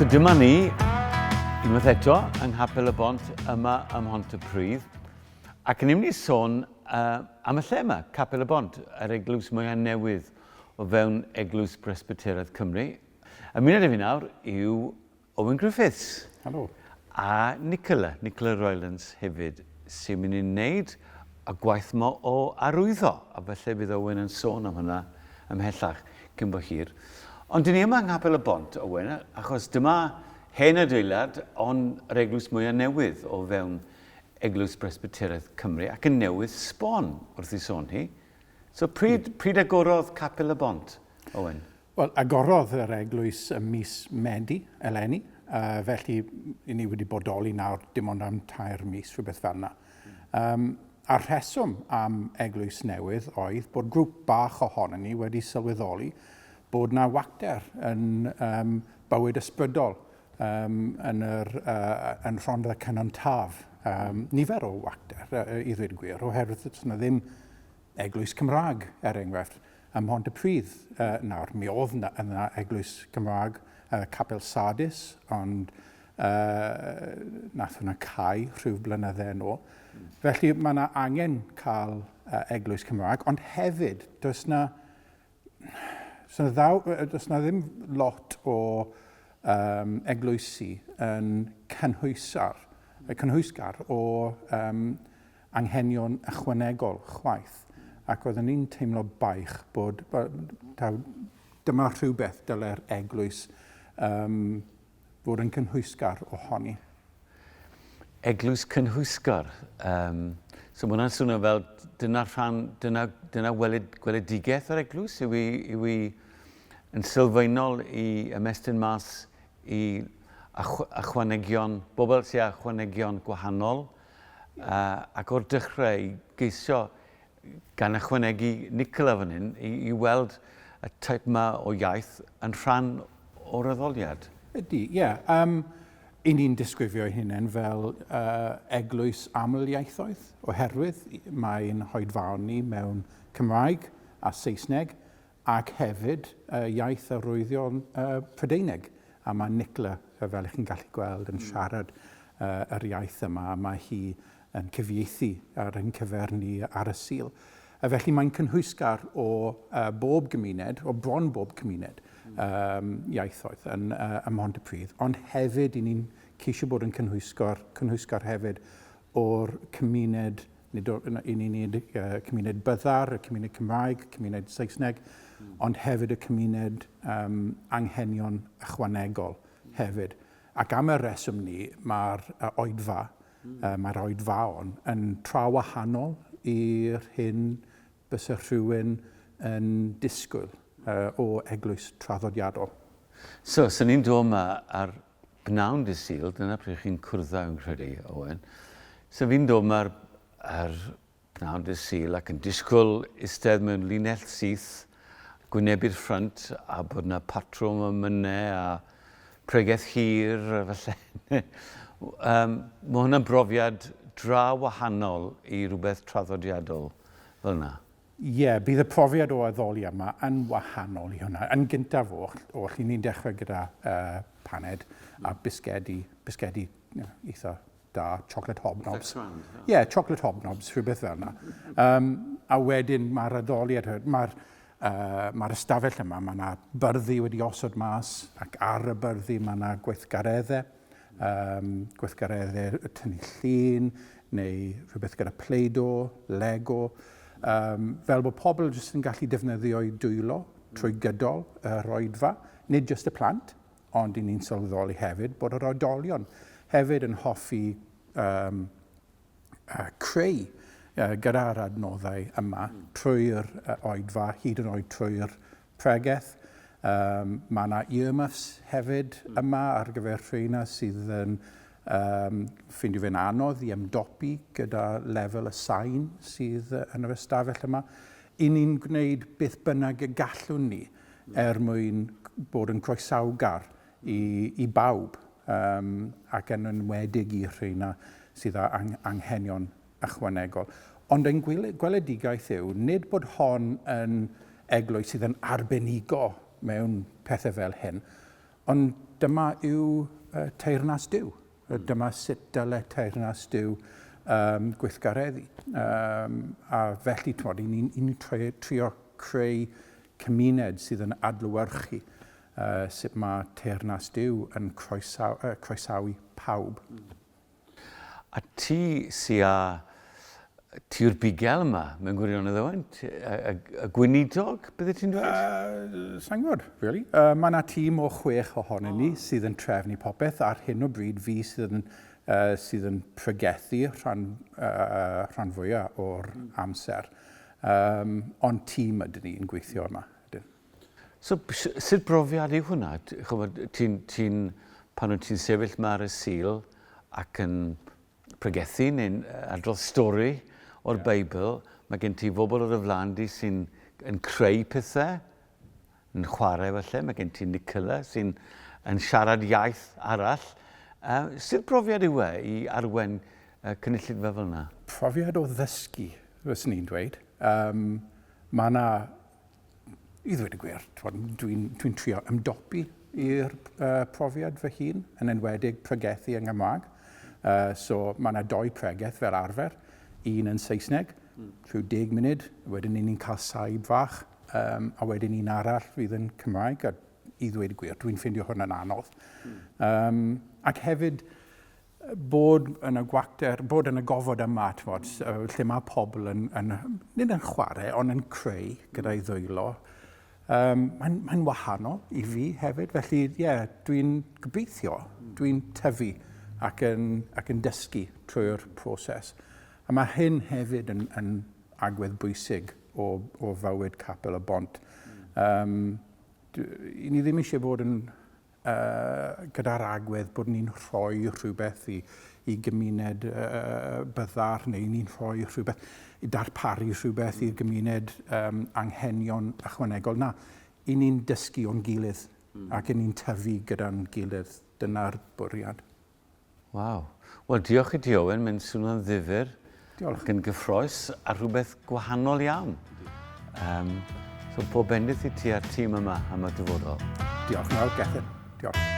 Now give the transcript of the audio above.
So dyma ni, unwaith eto, yng Nghapel y Bont yma ym Mhontypridd. Ac yn mynd i sôn uh, am y lle yma, Capel y Bont, yr eglwys mwyaf newydd o fewn Eglwys Bresbyteraidd Cymru. Ymuno â fi nawr yw Owen Griffiths. Helo. A Nicola, Nicola Roylands hefyd, sy'n mynd i wneud y gwaith yma o arwyddo, a felly bydd Owen yn sôn am hynna ymhellach cyn bo hir. Ond dyn ni yma yng Nghapel y Bont, Owen, achos dyma hen adeilad ond yr eglwys mwyaf newydd o fewn Eglwys Bresbyteraidd Cymru ac yn newydd sbon wrth i sôn hi. So pryd, pryd agorodd Capel y Bont, Owen? Wel, agorodd yr eglwys ym mis Medi eleni, uh, felly i ni wedi bodoli nawr dim ond am tair mis, rhywbeth fel yna. Um, a'r rheswm am eglwys newydd oedd bod grŵp bach ohonon ni wedi sylweddoli bod na wacter yn um, bywyd ysbrydol um, yn, yr, uh, yn Rhondda Cynon Taf. Um, nifer o wacter, uh, i ddweud y gwir, oherwydd does yna ddim eglwys Cymraeg, er enghraifft, ym Mhontypridd uh, nawr. Mi oedd yna, yna eglwys Cymraeg, uh, Capel Sardis, ond uh, nath hwnna cau rhyw blynydde yn ôl. Felly mae yna angen cael uh, eglwys Cymraeg, ond hefyd does na, does na, ddaw, does na ddim lot o um, eglwysi yn cynhwysar, cynhwysgar o um, anghenion ychwanegol chwaith, ac oeddwn i'n teimlo baich bod, taw dyma rhywbeth dylai'r eglwys um, fod yn cynhwysgar ohoni. Eglwys cynhwysgar. Um, so mae hwnna'n swnio fel dyna rhan, dyna, dyna weled, gweledigaeth yr eglwys yw i, yw i yn sylfaenol i ymestyn mas i ychwanegion, bobl sy'n ychwanegion gwahanol, ac o'r dechrau i geisio, gan ychwanegu Nicola fan hyn, i, i weld y type yma o iaith yn rhan o'r addoliad. Ydy, ie. Yeah. Um, I ni'n disgrifio ein hunain fel uh, eglwys aml ieithoedd, oherwydd mae'n hoedfaon ni mewn Cymraeg a Saesneg, ac hefyd uh, iaith arwyddion uh, Prydeinig. A mae Nicola, fel ych chi'n gallu gweld, yn siarad uh, yr iaith yma, a mae hi yn cyfieithu ar ein cyfer ni ar y Sul. A felly mae'n cynhwysgar o uh, bob gymuned, o bron bob cymuned um, iaithoedd yn, uh, ym Mhontypridd, ond hefyd i ni'n ceisio bod yn cynhwysgar, cynhwysgar hefyd o'r cymuned Nid i ni'n nid uh, cymuned byddar, y cymuned Cymraeg, cymuned Saesneg, mm. ond hefyd y cymuned um, anghenion ychwanegol hefyd. Ac am y reswm ni, mae'r uh, oedfa, mm. uh, mae'r oedfaon yn tra wahanol i'r hyn byse rhywun yn disgwyl uh, o eglwys traddodiadol. So, sy'n ni'n dod yma ar Bnawn dydd Sul, dyna pryd chi'n cwrdd â fi'n credu, Owen. So fi'n dod yma ar, ar bnawn dydd Sul ac yn disgwyl eistedd mewn linell syth, gwynebu'r ffrynt a bod yna patrwm o mynau a pregeth hir a felly. um, mae hwnna'n brofiad dra wahanol i rhywbeth traddodiadol fel yna. Ie, bydd y profiad o addoli yma yn wahanol i hwnna. Yn gyntaf oll, oll i ni'n dechrau gyda uh, paned a bisgedi, bisgedi you know, eitha da, chocolate hobnobs. Ie, yeah, chocolate hobnobs, rhywbeth fel yna. Um, a wedyn mae'r addoliad, mae'r uh, mae ystafell yma, mae yna byrddi wedi osod mas, ac ar y byrddi mae yna gweithgareddau um, gweithgareddau tynnu llun neu rhywbeth gyda Play-Doh, Lego, um, fel bod pobl jyst yn gallu defnyddio'u dwylo trwy gydol yr oedfa, nid jyst y plant, ond i ni'n sylweddoli hefyd bod yr oedolion hefyd yn hoffi um, uh, creu uh, gyda'r adnoddau yma trwy'r uh, oedfa, hyd yn oed trwy'r pregeth. Um, mae yna earmuffs hefyd yma ar gyfer rheina sydd yn um, ffeindio fe'n anodd i ymdopi gyda lefel y sain sydd yn yr ystafell yma. I ni'n gwneud beth bynnag y gallwn ni er mwyn bod yn croesawgar i, i bawb um, ac yn enwedig i rheina sydd â ang anghenion ychwanegol. Ond ein gweledigaeth yw, nid bod hon yn eglwys sydd yn arbenigo mewn pethau fel hyn, ond dyma yw uh, teyrnas Duw. Dyma sut dyle teyrnas Duw um, gweithgareddu. Um, a felly, twod, i ni'n ni trio, trio creu cymuned sydd yn adlewyrchu uh, sut mae teyrnas Duw yn croesaw, uh, croesawu pawb. A ti sy â... Ti yw'r bugail yma, mewn gwirionedd, Owen? Y, y, y gweinidog, bydde ti'n dweud? Uh, Sa'n gwybod, really. Uh, mae yna tîm o chwech ohonyn ni oh. sydd yn trefnu popeth. Ar hyn o bryd, fi sydd yn, uh, sydd yn pregethu rhan, uh, rhan fwyaf o'r mm. amser. Um, ond tîm ydyn ni yn gweithio yma. Ydyn. So, sut brofiad yw hwnna? Chymod, ti'n, ti pan wyt ti'n sefyll ma ar y Sul ac yn pregethu neu'n adrodd stori o'r yeah. Beibl, mae gen ti fobl ar y flaen di sy'n yn creu pethau, yn chwarae falle, mae gen ti Nicola sy'n yn siarad iaith arall. Uh, sut brofiad yw e i arwen uh, cynulleidfa fel yna? Profiad o ddysgu, fyswn i'n dweud. Um, mae yna I ddweud y gwir, dwi'n dwi, dwi trio ymdopi i'r uh, profiad fy hun, yn enwedig pregethu yng Nghymraeg. Uh, so mae yna doi pregeth fel arfer, un yn Saesneg, mm. rhyw deg munud, wedyn ni'n cael saib fach, um, a wedyn un arall fydd yn Cymraeg, a i ddweud y gwir, dwi'n ffeindio hwn yn anodd. Mm. Um, ac hefyd, bod yn y gwacter, bod yn y gofod yma, t'mod, lle mae pobl yn, yn, nid yn chwarae, ond yn creu gyda'i ddwylo. Um, Mae'n mae wahanol i fi hefyd, felly ie, yeah, dwi'n gobeithio, dwi'n tyfu ac yn, ac yn dysgu trwy'r proses. A mae hyn hefyd yn, yn agwedd bwysig o, o fywyd Capel y Bont. Um, i ni ddim eisiau bod yn uh, gyda'r agwedd bod ni'n rhoi rhywbeth i, i gymuned uh, byddar neu ni'n rhoi rhywbeth, i darparu rhywbeth i'r gymuned um, anghenion ychwanegol. Na, i ni'n dysgu o'n gilydd mm. ac i ni'n tyfu gyda'n gilydd. Dyna'r bwriad. Waw. Wel, diolch i ti, Owen. Mae'n swnio'n ddifyr. Diolch. Ac yn gyffroes a rhywbeth gwahanol iawn. Um, so, pob bendith i ti a'r tîm yma am y dyfodol. Diolch yn fawr, Gethin. Diolch.